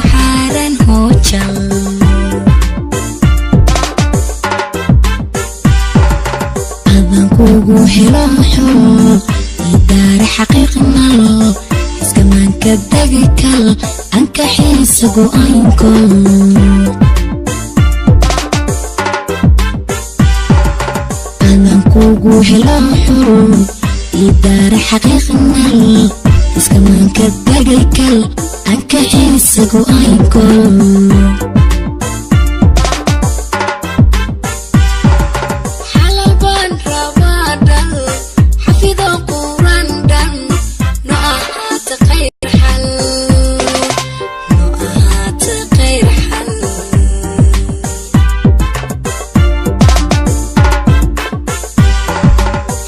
Xaaran hoojal adan kugu helo xul idaara xaqiiq nalo iskamaanka degi kal anka xiisa go'aankol adan kugu helo xul idaara xaqiiq nal iskamaanka degi kal anka xiisa go'aankol. Xalal baan rabaa dhal xafido quran dhan no ahaata khayr xal no ahaata khayr xal.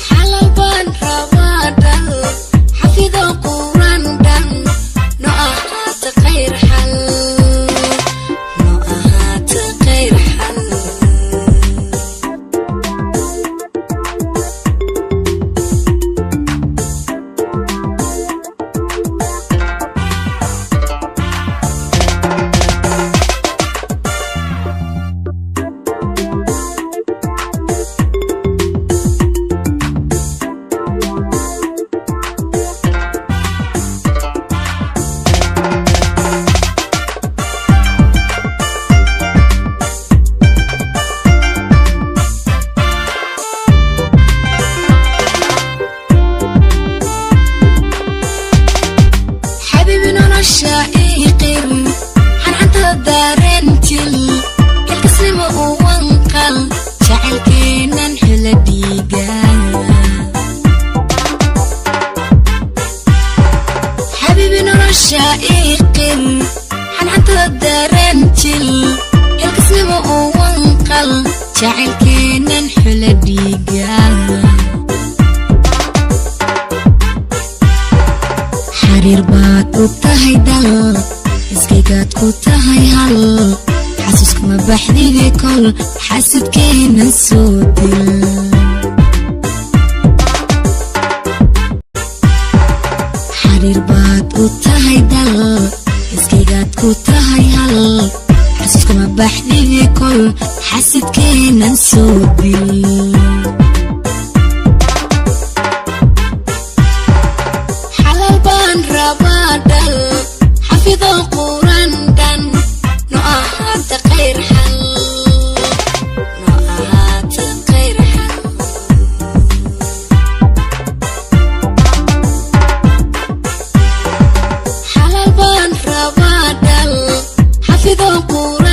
Xalal baan rabaa dhal xafido quran dhan no ahaata khayr xal no ahaata khayr xal. Xabiibi nolosha ii qir xanxanta daareentil kalkasnimo u wanqal jacaylkeenan xula dhiiga. Xabiibi nolosha ii qir xanxanta daareentil kalkasnimo u wanqal jacaylkeenan xula dhiiga. Xariir baad u tahay dal iskaygaad ku tahay hal xasuuskuma baxdide kol xasidkeenan soo dil. Xariir baad u tahay dal iskaygaad ku tahay hal xasuuskuma baxdide kol xasidkeenan soo dil. Xalal baan rabaa dhal xafido quran dhan no ahaata khayr xal no ahaata khayr xal. Xalal baan rabaa dhal xafido quran.